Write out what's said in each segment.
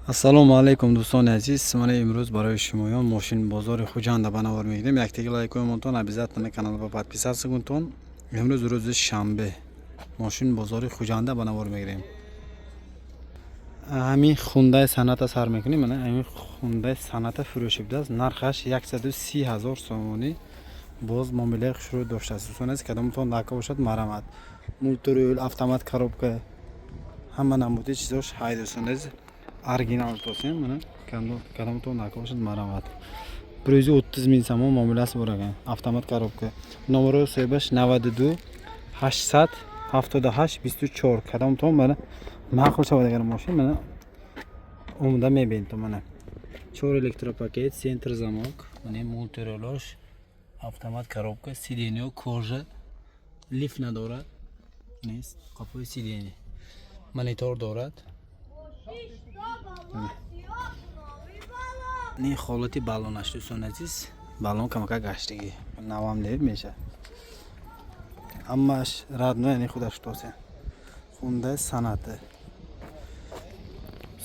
Ассалому алайкум, дӯстони азиз. Мана имрӯз барои шумоён мошинбозори Хуҷанда ба навор мегирем. Яктаги лайкои монтон, обязательно каналро подписаться кунтон. Имрӯз рӯзи шанбе, мошинбозори Хуҷанда ба навор мегирем. Ҳамин Хундай Соната сар мекунем. Мана ҳамин Хундай Соната фурӯшӣ будааст, нархаш 130 000 сомонӣ, боз муомилаи хушрӯ доштааст. Дӯстони азиз, кадомтон лака бошад, марҳамат. Мультируль, автомат коробка, ҳама намуди чизош ҳай, дӯстони азиз, оригинал тосем. Мана, кадомтон лака бошад, марҳамат. 130 000 сомон муомиласи бор акан. Автомат коробка. Номерои соҳибаш 92 878 24. Кадомтон мана маъқул шавад агар мошин, мана омода мебинед. Мана чор электропакет, центр замок, мана мультирулош, автомат коробка, сиденье кожа, лифт надорад, нест, қапои сиденье, монитор дорад. Ин ҳолати баллонаш, дӯстони азиз, баллон камака гаштагӣ, навам не меша, ҳамааш родной, яъне худаш тосем. Хундай Соната,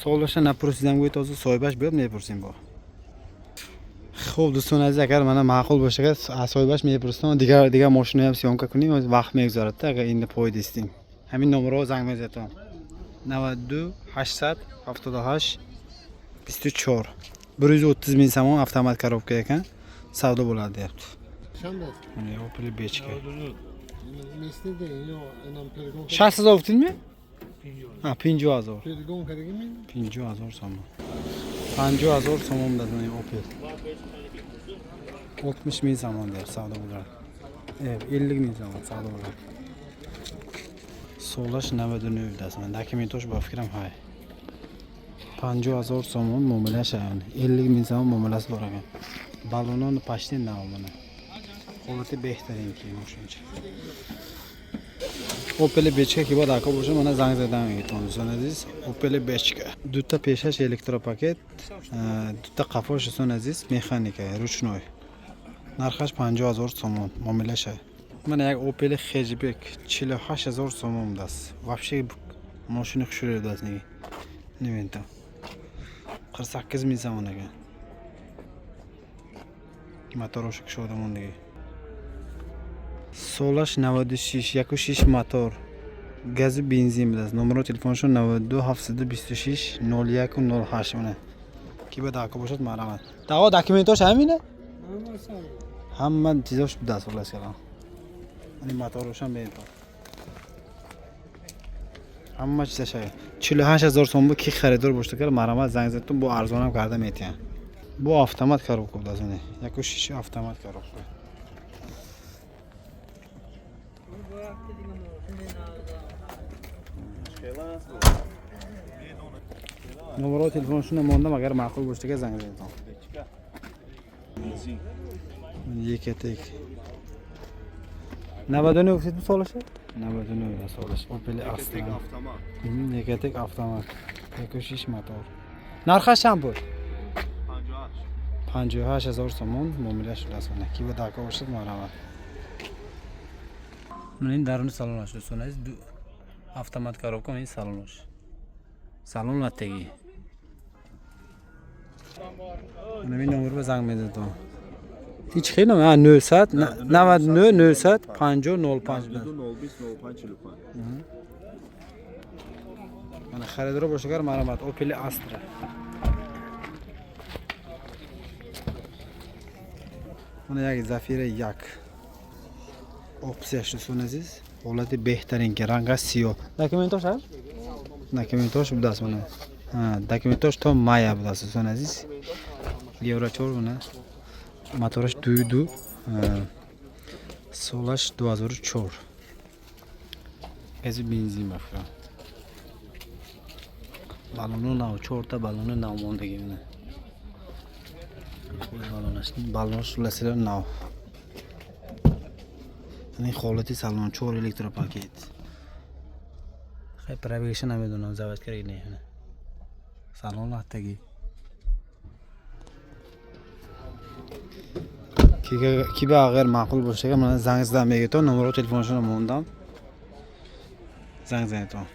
солаша напурсидам, гӯй тоза соҳибаш биёд, мепурсем бо. Хуб, дӯстони азиз, агар мана маъқул боша, аз соҳибаш мепурсам. Дигар дигар мошиноям съёмка кунем, вақт мегузарад. Агар инда пойдистем, ҳамин номерҳо занг мезанед: 92 878 24. 130 000 сомон, автомат коробка ekan, savdo bo'ladi deyapti. Opel Бечка. 60 000 гуфтидми? 50 000, 50 000 сомон, 50 000 сомон дад. Opel 60 000 сомон deyapti, savdo bo'ladi. 50 000 сомон savdo bo'ladi. Солаш 99 даст, документош ба фикрам ҳай. 50 000 сомон муомилаша, 50 000 сомон муомилasi bor ekan. Баллонони почти нав, mana ҳолати беҳтарин ки мошинча. Opel Бечка ки бояд ака боша, мана занг задан мегитон, дӯстони азиз. Opel Бечка, дута пешаш электропакет, дута қафош, дӯстони азиз, механика, ручной. Нархаш 50 000 сомон муомилаша. Мана як Opel Хэтчбек 48 000 сомон будааст. Вообще мошини хушрӯй будааст, неги невентам, 48 000 сомон ekan. Моторошо кушода мондагӣ. Солаш 96, 1,6 мотор, газу бензин будааст. Номеро телефоншон 92 726 01 08. Мана ки ба дака бошад, марҳамат. Дао документош ҳамина, ҳама чизош будааст. Хулас калом, моторошам бентон, ҳама чизаш. 48 000 сом бу. Ки харидор бошад, кар марҳамат, занг задтун, бо арзонам карда метиҳам. Бо автомат коробка будааст, 1,6 автомат коробка. Номерои телефоншуна мондам, агар маъқул бошад, занг задетон. Екатек 99 гуфтед, солаша 99 солаш. Opel Astra Екатек, автомат, 1,6 мотор. Нархаш чанд буд? 58 000 сомон муомила шудааст. Ки ба дака бошад, марҳамат. Ин даруни салонаш, дӯстони азиз, автомат коробка. Ин салонаш, салон латтагӣ. Ин номер ба занг мезадон. Ҳеч хел 900 99 900 50 05. Мана харидоро бошагар, марҳамат. Opel Astra. Мана як Зафира як опсияш, дӯстони азиз, ҳолати беҳтарин ки рангаш сиёҳ. Документош ҳаст, документош будааст. Мана документош то мая будааст, дӯстони азиз, евро 4. Мана мотораш 2,2, солаш 2004, гази бензин ба фикрам. Баллону нав, чорта баллони нав мондагӣ. Мана баллонаш, баллонаш ласила нав. Ин ҳолати салон, чор электропакет. Хай, пробегаша намедонам, завод кардаги не. Салон латтагӣ. Ки ба агар маъқул бошад, мана занг зада мегӯтон. Номеро телефоншонро мондам, занг занедтон.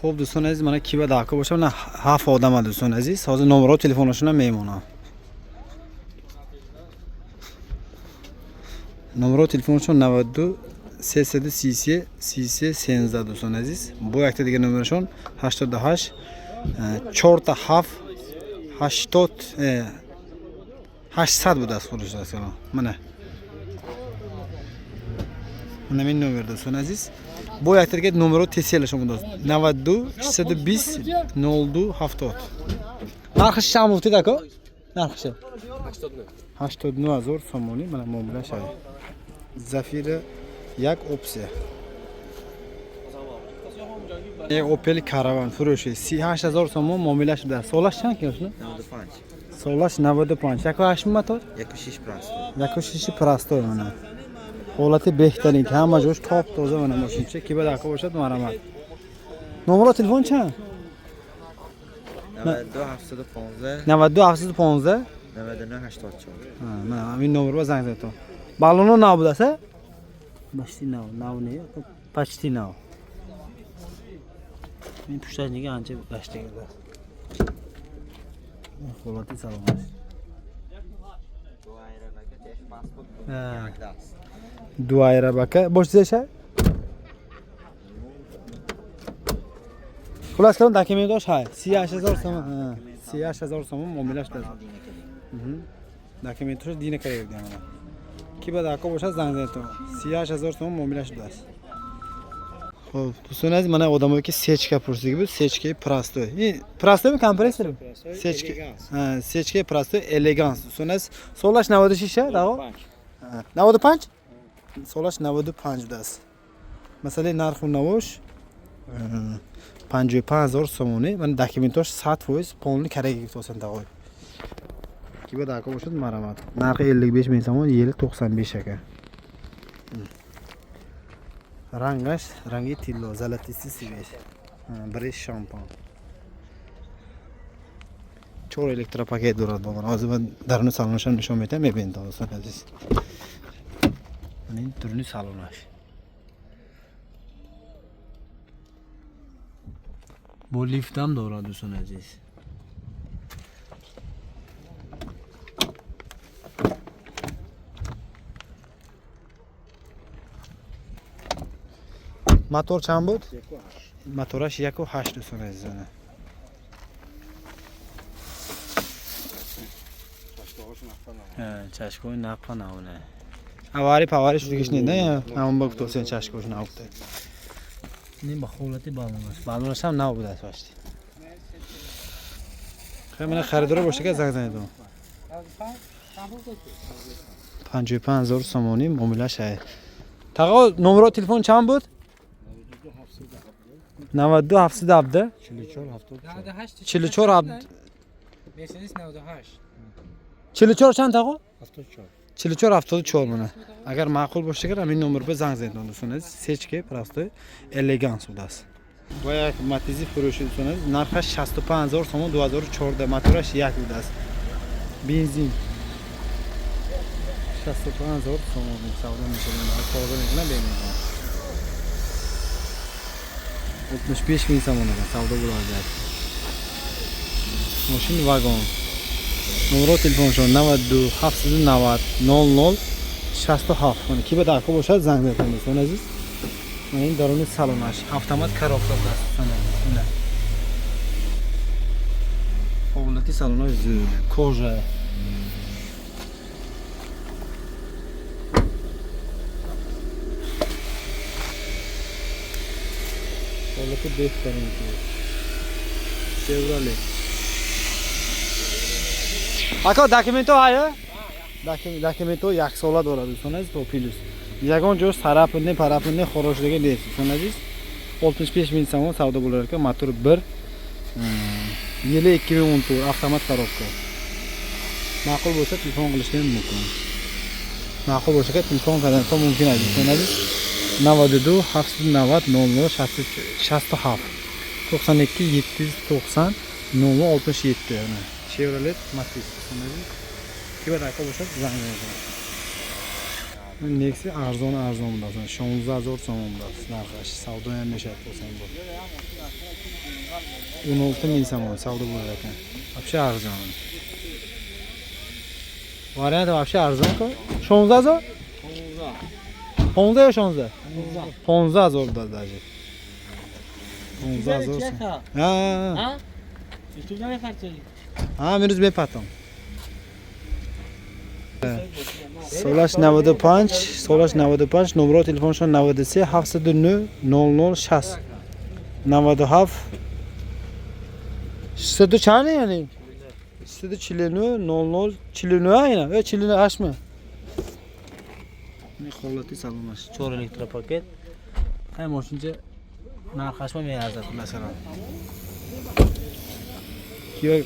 Хуб, дӯстони азиз, мана ки ба даъко бошад, мана ҳафт одама, дӯстони азиз. Ҳозир номерҳо телефонашона мемонам. Номерҳо телефонашон 92 333 33 13, дӯстони азиз. Бо якта дигар номерашон 88 4 7 80 800 будааст худаш. Мана ҳамин номер, дӯстони азиз. Бо якта дигар номерҳо теселашон будааст 92 620 02 70. Нархаш чанд гуфтед, ако? Нархаш 89 ҳазор сомонӣ. Мана муомила шавад. Зафира як опсия. Як Opel Caravan фурӯши 38 ҳазор сомон муомила шудааст. Солаш чанд ки ошно? 95. Солаш 95. 1.8 мотор? 1.6 простой. 1.6 простой мана. Ҳолати беҳтарин, ки ҳама ҷош топ тоза мана мошинча. Ки ба дақа бошад, марҳамат. Номеро телефон чанд? 92 715 92 715 99 84. Мана ҳамин номерро занг занед. Баллоно нав будааст, а? Почти нав, нав не, почти нав. Ин пушташ нига анча гаштага будааст. Ҳолати саломат. Ду айрабака бош зеша. Хулас калом документош ҳай 38 ҳазор сомон, 38 ҳазор сомон муомила шудааст. Документош дина карда будем. Мана ки ба дако бошад, занг занед. 38 ҳазор сомон муомила шудааст. Хуб, дӯстони азиз, мана одамое ки сечка пурсидаги буд, сечкаи простой. Ин простой ми компрессор? Сечка, сечкаи простой элеганс, дӯстони азиз. Солаш 96 дао? 95? Солаш 95 будааст. Масъалаи нарху навош 55 ҳазор сомонӣ. Мана документош 100% полный карага гирифтосан тағой. Ки ба дако бошад, марҳамат. Нархи 55 миң сомон, ели 95 ака. Рангаш ранги тилло, золотистый цвет. Брест шампан. Чор электропакет дорад бо ман. Ҳозир ман даруни салонашам нишон медиҳам, мебинед, дӯстони азиз. Ин дуруни салонаш. Бо лифтам дорад, дӯстони азиз. Мотор чанд буд? Мотораш 1.8, дӯстони азизона. Чашкои нақва навне. Авари павари шудагиш не, не? Ҳамон ба гуфтосен чашкош нав буда. Ин ба ҳолати баллонаш. Баллонаш ҳам нав будааст почти. Хай, мана харидоро бошад, ки занг занед. 55 ҳазор сомонӣ муомила шавад. Тағо, номеро телефон чанд буд? 92 717 98 44 Мерседес 98. 44 чанд, тағо? 74. 44 74. Мана агар маъқул бошад, агар ҳамин номер ба занг занед, дӯстони азиз. Сечке простой элеганс будааст. Бо як матизи фурӯши, дӯстони азиз, нархаш 65 ҳазор сомон, 2014, мотораш як будааст, бензин, 65 ҳазор сомон савдо мешавад. Тоза мекунам, бемекунам. 65 миң сомон ekan savdo bo'ladi. Мошин вагон. Номеро телефоншон 92 790 00 67. Mana ки ба дако бошад, занг занед, дӯстони азиз. Mana ин даруни салонаш автомат коробка будааст, дӯстони азиз. Ина ҳолати салонаш зӯр, кожа. Ҳолати беҳтарин ки Chevrolet. Ако, документо ҳая? Документо яксола дорад, дӯстони азиз, то плюс. Ягон ҷош сарапи не, парапи не, хорошдага нест, дӯстони азиз. 65 миң сомон савдо bo'lar ekan. Motor 1, yili 2014, avtomat коробка. Ma'qul bo'lsa, telefon qilishni ham mumkin. Ma'qul bo'lsa, telefon qilishni mumkin, do'stoni aziz. 92 790 00 67 92 790 00 67. Mana Chevrolet Matiz, do'stoni aziz. Kibar aka bo'lsa, zanг. Некси арзон арзон будааст, 16 000 сомон будааст нархаш, савдоям мешавад. Босам бо 16 000 сомон савдо bo'lар ekan. Вообще арзон вариант, вообще арзон ку. 16 000, 15 ё 16, 15 000 будааст, даже 15 000. Ҳа. Ютуб намефарсоӣ? Ҳамин рӯз мепатам. Солаш 95, солаш 95, номеро телефоншон 93 709 00 60 97 600 чанд, яъне 649 00 49 ина ё 48 ми? Ҳолати саломаш, чор электропакет. Ҳай, мошинча нархашма меарзад. Масалан,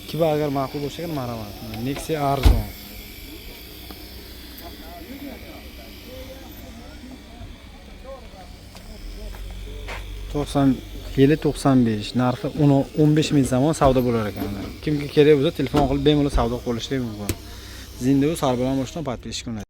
киба агар маъқул бошад, марҳамат, Некси арзон. 90 yili, 95, narxi 15 000 somon, savdo bo'lar ekan. Kimga kerak bo'lsa, telefon qilib bemalol savdo qilishligi mumkin. Zindayu sarbaland bo'lishdan подписчик.